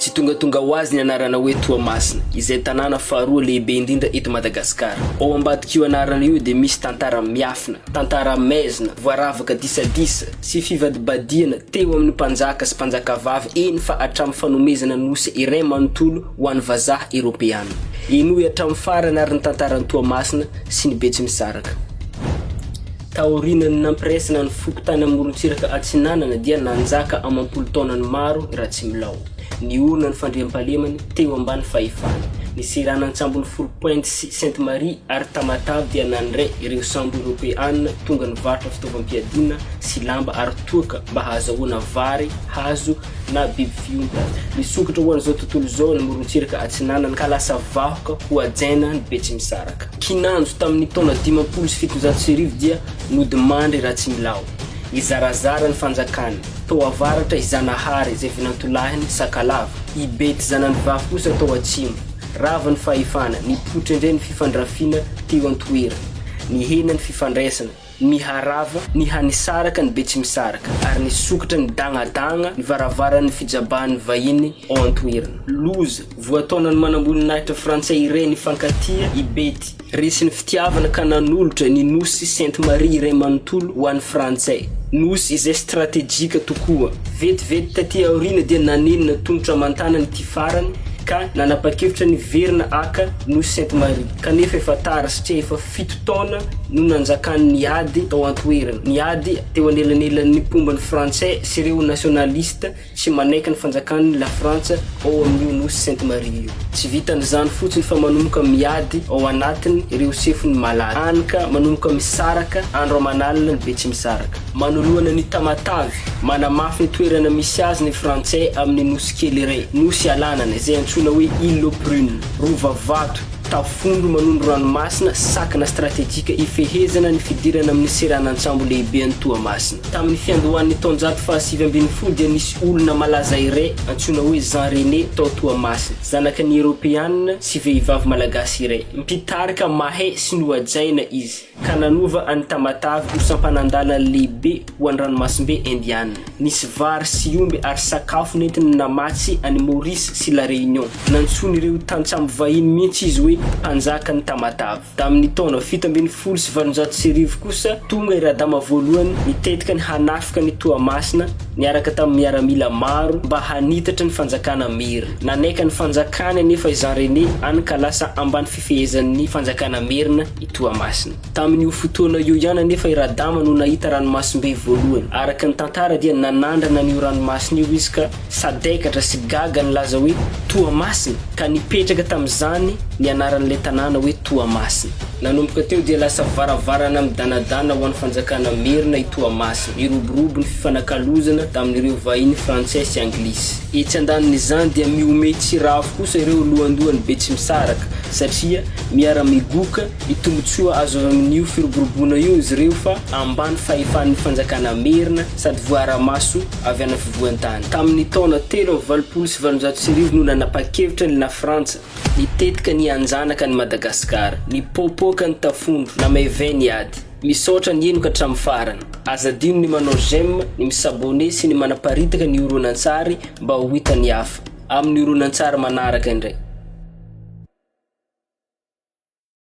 Tsy tongatonga ho azy ny anarana hoe Toamasina, izay tanàna faharoa lehibe indrindra eto Madagasikara. Ao ambadik'io anarana io dia misy tantara miafina, tantara maizina, voaravaka disadisa sy fivadibadihana teo amin'ny mpanjaka sy mpanjakavavy eny fa hatramin'ny fanomezana nosy iray manontolo ho an'ny vazaha eropeana. Henoy hatramin'ny farany ary ny tantaran'i Toamasina sy ny Betsimisaraka. Taorian'ny nampiraisana ny foko tany amorontsiraka atsinanana dia nanjaka amam-polo taonany maro i Ratsimilaho. Niorina ny fandriampahalemany teo ambany fahefany. Ny seranan-tsambon'i Foulpointe sy Sainte Marie ary Tamatave dia nandray ireo sambo eropeana tonga nivarotra fitaovam-piadiana sy lamba ary toaka mba hahazahoana vary, hazo na biby fiompy. Nisokatra ho an'izao tontolo izao ny morontsiraka atsinanana ka lasa vahoka ho hajaina ny Betsimisaraka. Kinanjo tamin'ny taona 1750 dia nodimandry Ratsimilaho. Nizarazara ny fanjakany. Tao avaratra i Zanahary izay vinantolahiny Sakalava. I Bety zanany vavy kosa tao atsimo. Rava ny fahefana, nipoitra indray ny fifandrafiana teo an-toerana. Nihena ny fifandraisana, niharava, nihanisaraka ny Betsimisaraka ary nisokatra nidangadanga ny varavaran'ny fijabahan'ny vahiny ao an-toerana. Loza! Voataonan'ny manamboninahitra frantsay iray nifankatia i Betty. Resin'ny fitiavana ka nanolotra ny nosy Sainte Marie iray manontolo ho an'ny frantsay. Nosy izay stratejika tokoa. Vetivety taty aoriana dia nanenina tongotra aman-tanana ity farany ka nanapa-kevitra niverina haka nosy Sainte Marie. Kanefa efa tara satria efa 7 taona no nanjakan'ny ady tao an-toerana. Ny ady teo anelanelan'ny mpomba ny frantsay sy ireo nationaliste Tsy manaiky ny fanjakan'ny La Frantsa ao amin'io nosy Sainte Marie io. Tsy vitan'izany fotsiny fa manomboka miady ao anatiny ireo sefon'ny malady. Hany ka manomboka misaraka andro aman'alina ny Betsimisaraka. Manoloana ny Tamatave, manamafy ny toerana misy azy ny Frantsay amin'ny nosy kely iray, Nosy Alanana, izay antsoina hoe Île aux Prunes. Rova vato, tafondro manondro ranomasina, sakana stratejika ifehezana ny fidirana amin'ny seranan-tsambo lehibe an'i Toamasina. Tamin'ny fiandohan'ny taonjato faha-19 dia nisy olona malaza iray antsoina hoe Jean René tao Toamasina, zanaka ny Eropeanina sy vehivavy malagasy iray. Mpitarika mahay sy nohajaina izy, ka nanova an'i Tamatave ho sampanan-dalana lehibe ho an'ny ranomasimbe Indiana. Nisy vary sy omby ary sakafo nentiny namatsy an'i Maurice sy La Réunion. Nantsoin'ireo tantsambo vahiny mihitsy izy hoe Mpanjakan'i Tamatave. Tamin'ny taona 1817 kosa, tonga i Radama voalohany nitetika ny hanafika an'i Toamasina niaraka tamin'ny miaramila maro mba hanitatra ny fanjakana Merina. Nanaika ny fanjakany anefa i Jean René any ka lasa ambany fifehezan'ny fanjakana Merina i Toamasina. Tamin'io fotoana io ihany anefa i Radama no nahita ranomasimbe voalohany. Araka ny tantara dia nanandrana an'io ranomasina io izy ka sadaikatra sy gaga nilaza hoe Toamasina ka nipetraka tamin'izany ny anaran'ilay tanàna hoe Toamasina. Nanomboka teo dia lasa varavarana midanadana ho an'ny fanjakana Merina i Toamasina. Niroborobo ny fifanakalozana tamin'ireo vahiny frantsay sy anglisy. Etsy andanin'izany dia mihomehy tsy ravo kosa ireo lohandohan'ny Betsimisaraka satria miara-migoka ny tombontsoa azo avy amin'io firoboroboana io izy ireo fa ambany fahefan'ny fanjakana Merina sady voaara-maso avy any afovoan-tany. Tamin' ny taona 1883 no nanapa-kevitra ny Lafrantsa nitetika ny hanjanaka an'i Madagasikara. Nipoapoaka ny tafondro, namaivain ny ady. Misaotra ny henoka hatramin'ny farany. Aza adino ny manao j'aime, ny mi-s'abonner sy ny manaparitaka ny horonantsary mba ho hitan'ny hafa. Amin'ny horonantsary manaraka indray.